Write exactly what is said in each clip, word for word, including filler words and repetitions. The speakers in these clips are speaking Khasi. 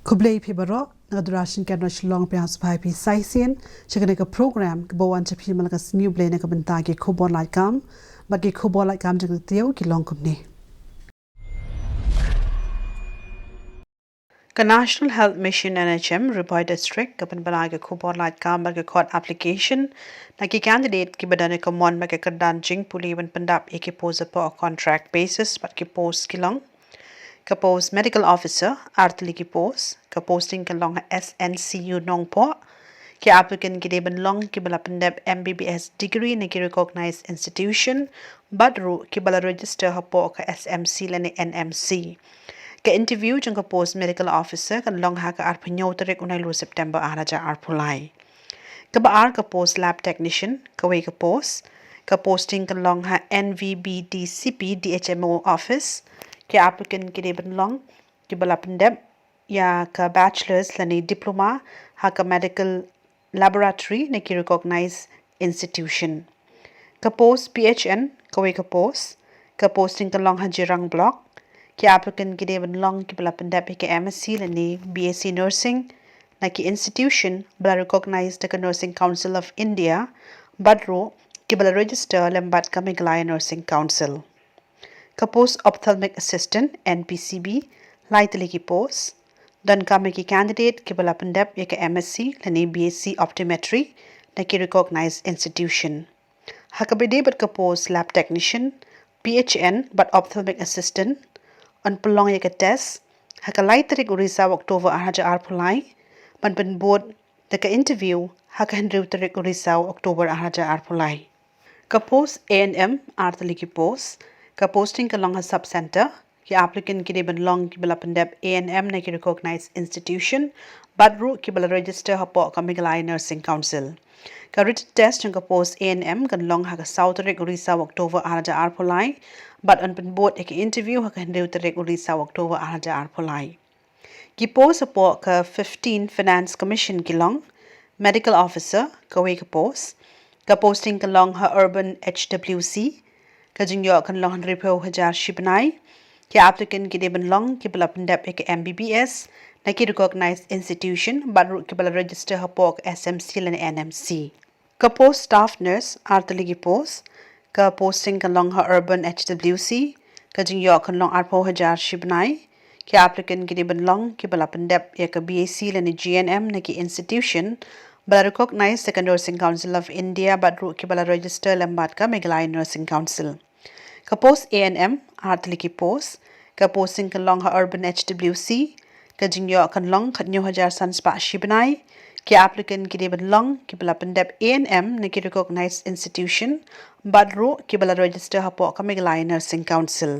Khublei phi baroh, na ka Doordarshan Kendra Shillong phi ïa sngewbha ïa phi sa shisien sha kane ka program kaba wan sha phi man la ka Sngi U Blei na ka bynta ki khubor lait kam bad ki khubor lait kam jong ka taïew ki long kumne. Ka National Health Mission, N H M, Ri Bhoi District ka pynbna ïa ka khubor lait kam bad ka khot application na ki candidate kiba don ïa ka mon bad ka kyrdan jingpule ban pyndap ïa ki post hapoh contract basis bad ki post ki long: ka post Medical Officer, ar tylli ki post, ka posting ka long ha S N C U Nongpoh. Ki applicant ki dei ban long kiba la pyndep M B B S degree na ki recognized institution bad ruh kiba la register hapoh ka S M C lane N M C. Ka interview jong ka post Medical Officer kan long ha ka arphew hynñiew tarik u Naiwieng September ar hajar arphew lai. Kaba ar ka post Lab Technician, kawei ka post, ka posting kan long ha N V B D C P D H M O office. Ki applicant ki dei ban long kiba la pyndep ïa ka bachelor's lane diploma ha ka medical laboratory na ki recognized institution. Ka post P H N, kawei ka post, ka posting kan long ha Jirang Block. Ki applicant ki dei ban long kiba la pyndep ïa ka M S C lane B S C nursing na ki institution ba la recognized da ka Nursing Council of India bad ruh kiba la register lem bad ka Meghalaya Nursing Council. Ka post Ophthalmic Assistant, N P C B, lai tylli ki post, donkam ïa ki candidate kiba la pyndep ïa ka M S C lane B S C Optometry na ki recognized institution. Ha kaba ïadei bad ka post Lab Technician, P H N bad Ophthalmic Assistant, yn pynlong ïa ka test ha ka lai tarik u Risaw October ar hajar arphew lai, ban pynbud da ka interview ha ka hynriew tarik u Risaw October ar hajar arphew lai. Ka post A N M, ar tylli ki post, ka posting ka long ha Sub Centre. Ki applicant ki dei ban long kiba la pyndep A N M na ki recognized institution bad ruh kiba la register hapoh ka Meghalaya Nursing Council. Ka written test jong ka post A N M kan long ha ka saw tarik u Risaw October ar hajar arphew lai bad yn pynbud ïa ka interview ha ka hynriew tarik u Risaw October ar hajar arphew lai. Ki post hapoh ka fifteen Finance Commission ki long: Medical Officer, kawei ka post, ka posting ka long ha Urban H W C, ka jingïoh kan long hynriewphew hajar shi bnai. Ki applicant ki dei ban long kiba la pyndep ïa ka M B B S na ki recognized institution bad ruh kiba la register hapoh ka S M C lane N M C. Ka post Staff Nurse, ar tylli ki post, ka posting kan long ha Urban H W C, ka jingïoh kan long arphew hajar shi bnai. Ki applicant ki dei ban long kiba la pyndep ïa ka B S C lane G N M na ki institution ba la recognized da ka Nursing Council of India bad ruh kiba la register lem bad ka Meghalaya Nursing Council. Ka post A N M, ar tylli ki post, ka posting kan long ha Urban H W C, ka jingïoh kan long khathynñiew hajar san spah shi bnai. Ki applicant ki dei ban long kiba la pyndep A N M na ki recognized institution bad ruh kiba la register hapoh ka Meghalaya Nursing Council.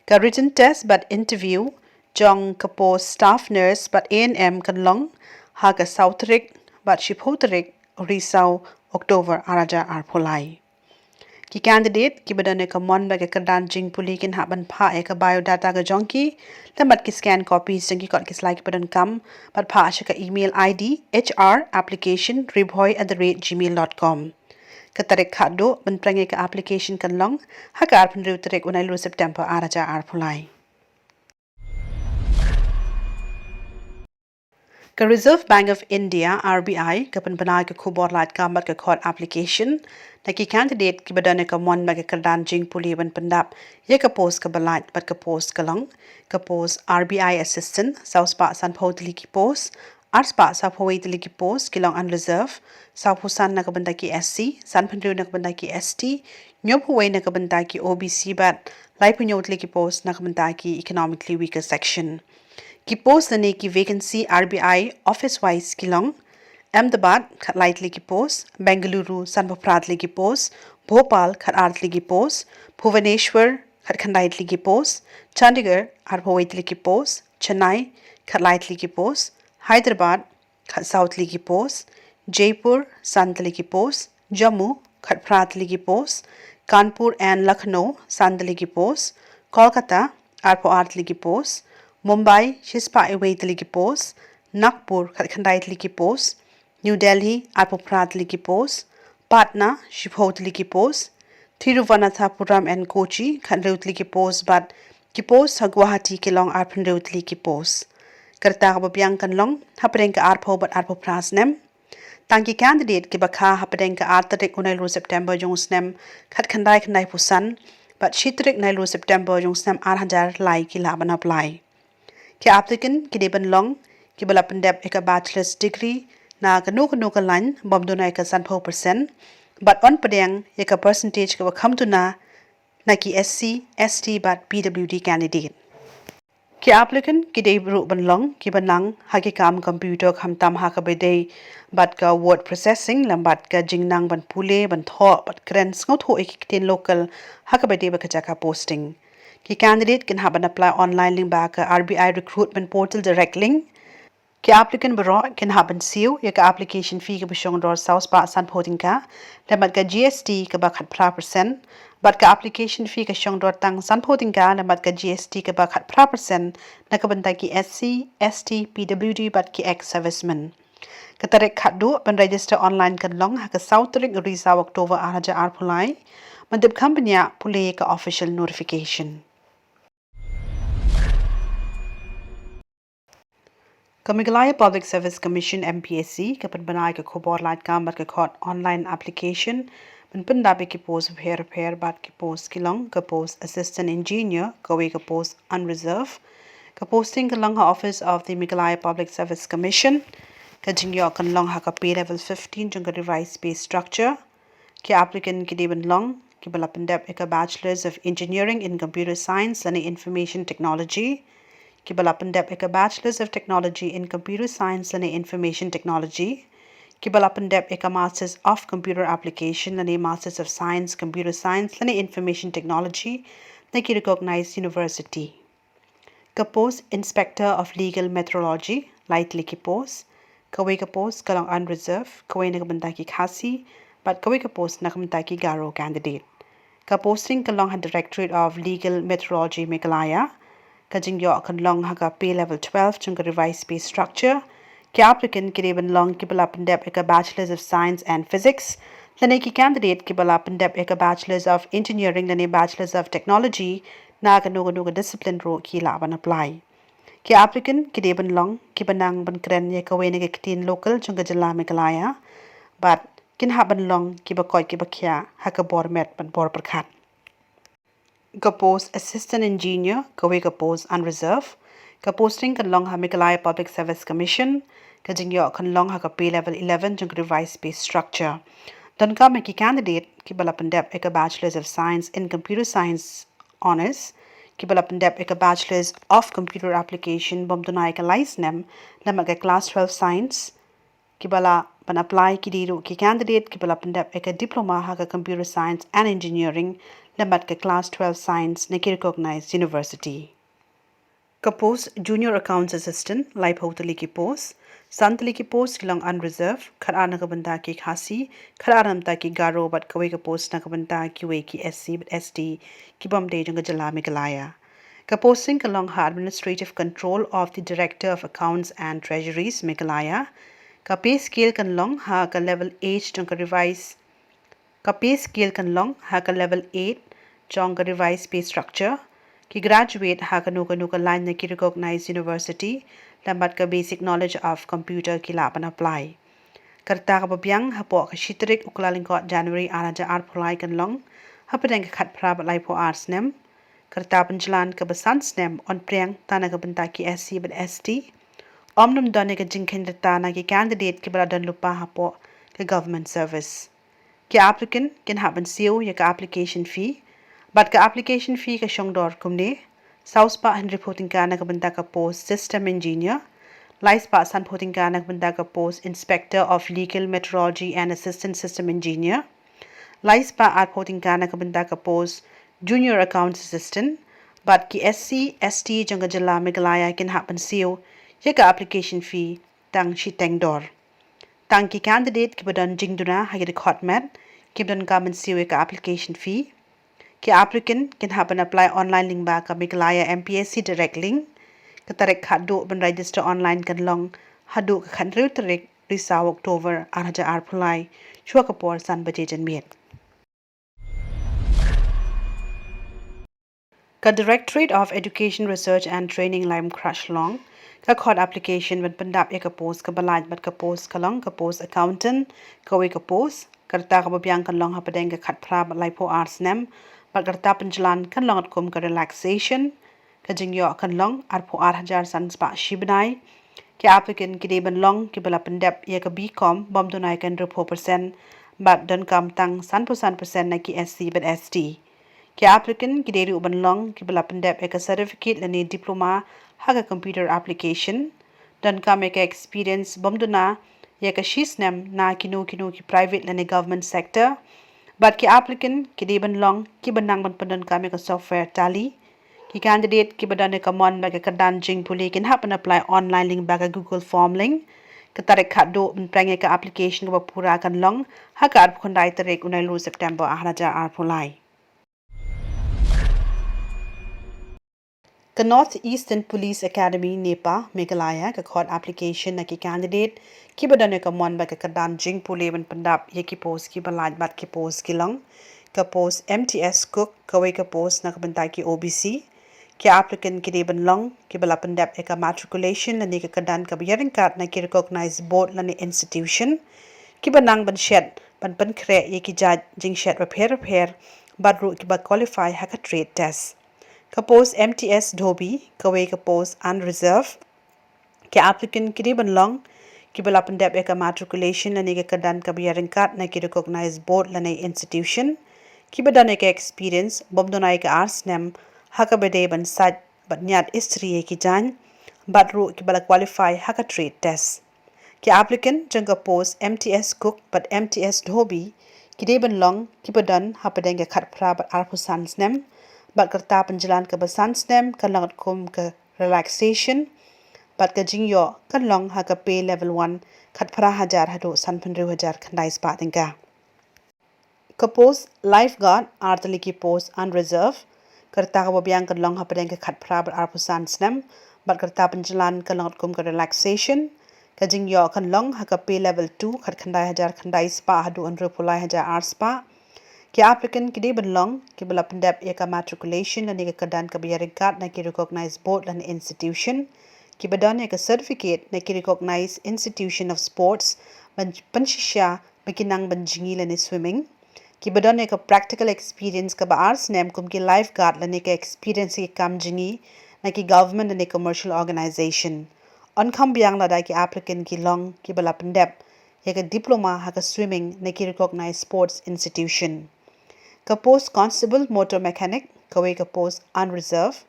Ka written test bad interview jong ka post Staff Nurse bad A N M kan long ha ka saw tarik bad shiphew tarik u Risaw October ar hajar arphew lai. Ki candidate kiba don ïa ka mon bad ka kyrdan jingpule kin hap ban phah ïa ka biodata ka jong ki lem bad ki scan copies jong ki kot ki slide kiba donkam bad phah sha ka email I D H R application ribhoi at the rate gmail dot com. Ka tarik khatduh ban pynrung ïa ka application kan long ha ka arphew hynriew tarik u Naiwieng September ar hajar arphew lai. Ka Reserve Bank of India, R B I, ka pynbna ïa ka khubor lait kam bad ka khot application na ki candidate kiba don ïa ka mon bad ka kyrdan jingpule ban pyndap ïa ka post kaba lait bad ka post ka long: ka post R B I Assistant, saw spah sanphew tylli ki post, ar spah sawphew wei tylli ki post ki long unreserved, sawphew san na ka bynta ki S C, sanphew hynriew na ka bynta ki S T, hynñiewphew wei na ka bynta ki O B C bad laiphew hynñiew tylli ki post na ka bynta ki economically weaker section. Ki post lane ki vacancy R B I office wise ki long: Ahmedabad, khatlai tylli ki post, Bengaluru, sanphew phra tylli ki post, Bhopal, khatar tylli ki post, Bhubaneswar, khatkhyndai tylli ki post, Chandigarh, arphew wei tylli ki post, Chennai, khatlai tylli ki post, Hyderabad, khatsaw tylli ki post, Jaipur, san tylli ki post, Jammu, khatphra tylli ki post, Kanpur and Lucknow, san tylli ki post, Kolkata, arphew ar tylli ki post, Mumbai, shispah wei tylli ki post, Nagpur, khatkhyndai tylli ki post, New Delhi, arphew phra tylli ki post, Patna, shiphew tylli ki post, Thiruvananthapuram and Kochi, khathynriew tylli ki post, bad ki post ha Guwahati ki long arphew hynriew tylli ki post. Ka rta kaba biang kan long hapdeng ka arphew bad arphew phra snem. Tang ki candidate kiba kha hapdeng ka ar tarik u Nailur September jong u snem khatkhyndai khyndaiphew san bad shi tarik Nailur September jong u snem ar hajar lai ki lah ban apply. Ki applicant ki dei ban long kiba la pyndep ïa ka bachelor's degree na kano kano ka line bym duna ïa ka sanphew percent bad yn pdiang ïa ka percentage kaba kham duna na ki S C, S T bad P W D candidate. Ki applicant ki dei ruh ban long kiba nang ha ki kam computer, khamtam ha kaba dei bad ka word processing lem bad ka jingnang ban pule, ban thoh bad kren sngewthuh ïa ki ktien local ha kaba dei bad ka jaka posting. Ki candidate kin hap ban apply online lyngba ka R B I recruitment portal direct link. Ki applicant baroh kin hap ban siew ïa ka application fee kaba shong dor saw spah sanphew tyngka lem bad ka G S T kaba khatphra percent bad ka application fee ka shong dor tang sanphew tyngka lem bad ka G S T kaba khatphra percent na ka bynta ki S C, S T, P W D bad ki ex-servicemen. Ka tarik khatduh ban register online kan long ha ka saw tarik u Risaw October ar hajar arphew lai. Ban tip kham bniah pule ïa ka official notification. Ka Meghalaya Public Service Commission, M P S C, ka pynbna ïa ka khubor laitkam bad ka khot online application ban pyndap ïa ki post bapher bapher bad ki post ki long ka post Assistant Engineer, kawei ka post unreserved. Ka posting ka long ha office of the Meghalaya Public Service Commission. Ka jingïoh kan long ha ka pay level fifteen jong ka revised pay structure. Ki applicant ki dei ban long kiba la pyndep ïa ka Bachelors of Engineering in Computer Science lane Information Technology, kiba la pyndep ïa ka Bachelors of Technology in Computer Science lane Information Technology, kiba la pyndep ïa ka Masters of Computer Application lane Masters of Science, Computer Science lane Information Technology na ki recognized university. Ka post Inspector of Legal Metrology, lai tylli ki post. Kawei ka post ka long unreserved, kawei na ka bynta ki Khasi bad kawei ka post na ka bynta ki Garo candidate. Ka posting ka long ha Directorate of Legal Metrology, Meghalaya. Ka jingïoh kan long ha ka pay level twelve jong ka revised pay structure. Ki applicant ki dei ban long kiba la pyndep ïa ka Bachelors of Science and Physics lane ki candidate kiba la pyndep ïa ka Bachelors of Engineering lane Bachelors of Technology na kano kano ka discipline ruh ki lah ban apply. Ki applicant ki dei ban long kiba nang ban kren ïa kawei na ki ktien local jong ka jylla Meghalaya bad kin hap ban long kiba koit kiba khiah ha ka bor met bad bor pyrkhat. Ka post Assistant Engineer, kawei ka post unreserved. Ka posting kan long ha Meghalaya Public Service Commission. Ka jingïoh kan long ha ka pay level eleven jong ka revised pay structure. Donkam ïa ki candidate kiba la pyndep ïa ka Bachelors of Science in Computer Science Honours, kiba la pyndep ïa ka Bachelors of Computer Application bym duna ïa ka lai snem lem bad ka Class twelve Science. Kiba lah ban apply ki dei ruh ki candidate kiba la pyndep ïa ka Diploma ha ka Computer Science and Engineering lem bad ka Class twelve Science na ki recognized university. Ka post Junior Accounts Assistant, laiphew tylli ki post. San tylli ki post ki long unreserved, khatar na ka bynta ki Khasi, khatar na ka bynta ki Garo bad kawei ka post na ka bynta kiwei ki S C bad S T ki bym dei jong ka jylla Meghalaya. Ka posting ka long ha Administrative Control of the Director of Accounts and Treasuries, Meghalaya. Ka pay scale kan long ha ka level eight jong ka revised Ka pay scale kan long ha ka level eight jong ka revised pay structure. Ki graduate ha kano kano ka line na ki recognized university lem bad ka basic knowledge of computer ki lah ban apply. Ka rta kaba biang hapoh ka shi tarik u Kyllalyngkot January ar hajar arphew lai kan long hapdeng ka khatphra bad laiphew ar snem. Ka rta pynjlan kaba san snem yn pdiang tang na ka bynta ki S C bad S T. Ym nym don ïa ka jingkheiñ rta na ki candidate kiba la don lypa hapoh ka government service. Ki applicant kin hap ban siew ïa ka application fee bad ka application fee ka shong dor kumne: saw spah hynriewphew tyngka na ka bynta ka post System Engineer, lai spah sanphew tyngka na ka bynta ka post Inspector of Legal Metrology and Assistant System Engineer, lai spah arphew tyngka na ka bynta ka post Junior Accounts Assistant. Bad ki S C, S T jong ka jylla Meghalaya kin hap ban siew ïa ka application fee tang shiteng dor. Tang ki candidate kiba don jingduna ha ki dkhot met kiba donkam ban siew ïa ka application fee. Ki applicant kin hap ban apply online lyngba ka Meghalaya M P S C direct link. Ka tarik khatduh ban register online kan long haduh ka khathynriew tarik Risaw October ar hajar arphew lai shuwa ka por san baje janmiet. Ka Directorate of Education, Research and Training, Laitumkhrah, Shillong, Ka khot application ban pyndap ïa ka post kaba lait bad ka post ka long ka post accountant, kawei ka post, ka rta kaba biang kan long hapdeng ka khatphra bad laiphew ar snem, bad ka rta pynjlan kan long katkum ka relaxation, ka jingïoh kan long arphew ar hajar san spah shi bnai. Ki applicant ki dei ban long kiba la pyndep ïa ka B Com bym duna ïa ka hynriewphew percent, bad donkam tang sanphew san percent na ki S C bad S T. Ki applicant ki dei ruh ban long kiba la pyndep ïa ka certificate lane diploma ha ka computer application. Donkam ïa ka experience bym duna ïa ka shi snem na kino kino ki private lane government sector. Bad ki applicant ki dei ban long kiba nang ban pyndonkam ïa ka software Tally. Ki candidate kiba don ïa ka mon bad ka kyrdan jingpule kin hap ban apply online lyngba ka Google form link. Ka tarik khatduh ban pynphrang ïa ka application kaba pura kan long ha ka arphew khyndai tarik u Naiwieng September ar hajar arphew lai. Ka North Eastern Police Academy, NEPA, Meghalaya, ka khot application na ki candidate kiba don ïa ka mon bad ka kyrdan jingpule ban pyndap ïa ki post kiba lait bad ki post ki long ka post M T S Cook, kawei ka post na ka bynta ki O B C. Ki applicant ki dei ban long kiba la pyndep ïa ka matriculation lane ka kyrdan kaba ïaryngkat na ki recognized board lane institution, kiba nang ban shet ban pynkhreh ïa ki jait jingshet bapher bapher, bad ruh kiba qualify ha ka trade test. Ka post M T S Dhobi, kawei ka post unreserved. Ki applicant ki dei ban long kiba la pyndep ïa ka matriculation lane ka kyrdan kaba ïaryngkat na ki recognized board lane institution, kiba don ïa ka experience bym duna ïa ka ar snem ha kaba dei ban sait bad ñiad istri ïa ki jaiñ, bad ruh kiba la qualify ha ka trade test. Ki applicant jong ka post M T S Cook bad M T S Dhobi ki dei ban long kiba don hapdeng ka khatphra bad arphew san snem, bad ka rta pynjlan kaba san snem kan long katkum ka relaxation, bad ka jingïoh kan long ha ka pay level one, khatphra hajar haduh sanphew hynriew hajar khyndai spah tyngka. Ka post lifeguard, artylli ki post unreserved, ka rta kaba biang kan long hapdeng ka khatphra bad arphew san snem, bad ka rta pynjlan kan long katkum ka relaxation, ka jingïoh kan long ha ka pay level two, khatkhyndai hajar khyndai spah haduh hynriewphew lai hajar ar spah. Ki applicant ki dei ban long kiba la pyndep ïa ka matriculation lane ka kyrdan kaba ïaryngkat na ki recognized board lane institution, kiba don ïa ka certificate na ki recognized institution of sports ban pynshisha ba ki nang ban jngi lane swimming, kiba don ïa ka practical experience kaba ar snem kum ki lifeguard lane ka experience ki kam jngi na ki government lane commercial organization. Yn kham biang lada ki applicant ki long kiba la pyndep ïa ka diploma ha ka swimming na ki recognized sports institution. Ka post constable motor mechanic, kawei ka post unreserved,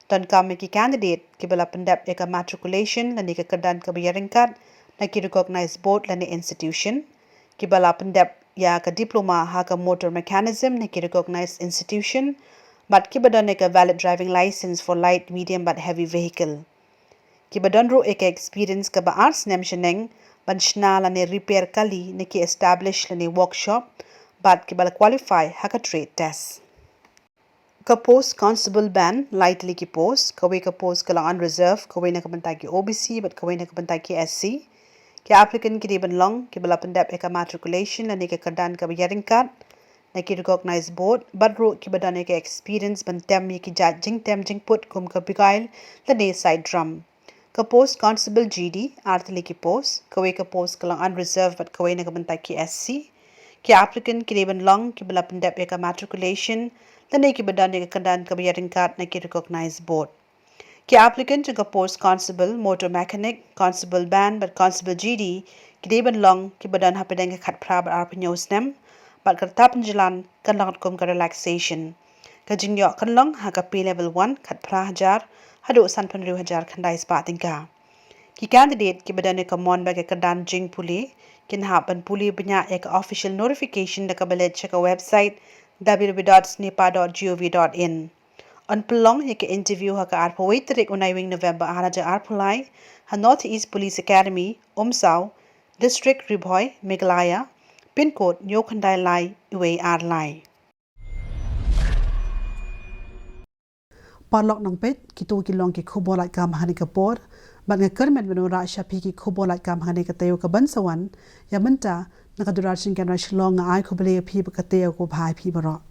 donkam ïa ki candidate kiba la pyndep ïa ka matriculation lane ka kyrdan kaba ïaryngkat na ki recognized board lane institution, kiba la pyndep ïa ka diploma ha ka motor mechanism na ki recognized institution, bad kiba don ïa ka valid driving license for light, medium bad heavy vehicle. Kiba don ruh ïa ka experience kaba ar snem shaneng ban shna lane repair kali na ki establish lane workshop, bad kiba la qualify ha ka trade test. Ka post constable band, lai tylli ki post, kawei ka post ka long unreserved, kawei na ka bynta ki O B C bad kawei na ka bynta ki S C. Ki applicant ki dei ban long kiba la pyndep ïa ka matriculation lane ka kyrdan kaba ïaryngkat na ki recognized board, bad ruh kiba don ïa ka experience ban tem ïa ki jait jingtem jingput kum ka bugail lane side drum. Ka post constable G D, ar tylli ki post, kawei ka post ka long unreserved bad kawei na ka bynta ki S C. Ki applicant ki dei ban long kiba la pyndep ïa ka matriculation lane kiba don ïa ka kyrdan kaba ïaryngkat na ki recognized board. Ki applicant jong ka post constable motor mechanic, constable band bad constable G D ki dei ban long kiba don hapdeng ka khatphra bad arphew hynñiew snem, bad ka rta pynjlan kan long katkum ka relaxation. Ka jingïoh kan long ha ka pay level one, khatphra hajar haduh sanphew hynriew hajar khyndai spah tyngka. Ki candidate kiba don ïa ka mon bad ka kyrdan jingpule kin hap ban pule bniah ïa ka official notification da kaba leit sha ka website W W W dot snipa dot gov dot in. Yn pynlong ïa ka interview ha ka arphew wei tarik u Naiwieng November ar hajar arphew lai ha North East Police Academy, Umsaw, District Ri Bhoi, Meghalaya, pin code hynñiew khyndai lai wei ar lai. Paralok nongpeit, kito ki long ki khubor lait kam ha kane ka por, bad nga kyrmen ban wanrah sha phi ki khubor lait kam ha kane ka taïew kaban sa wan, ïa mynta na ka Doordarshan Kendra Shillong nga ai khublei ïa phi bad ka taïew kaba bha ïa phi baroh.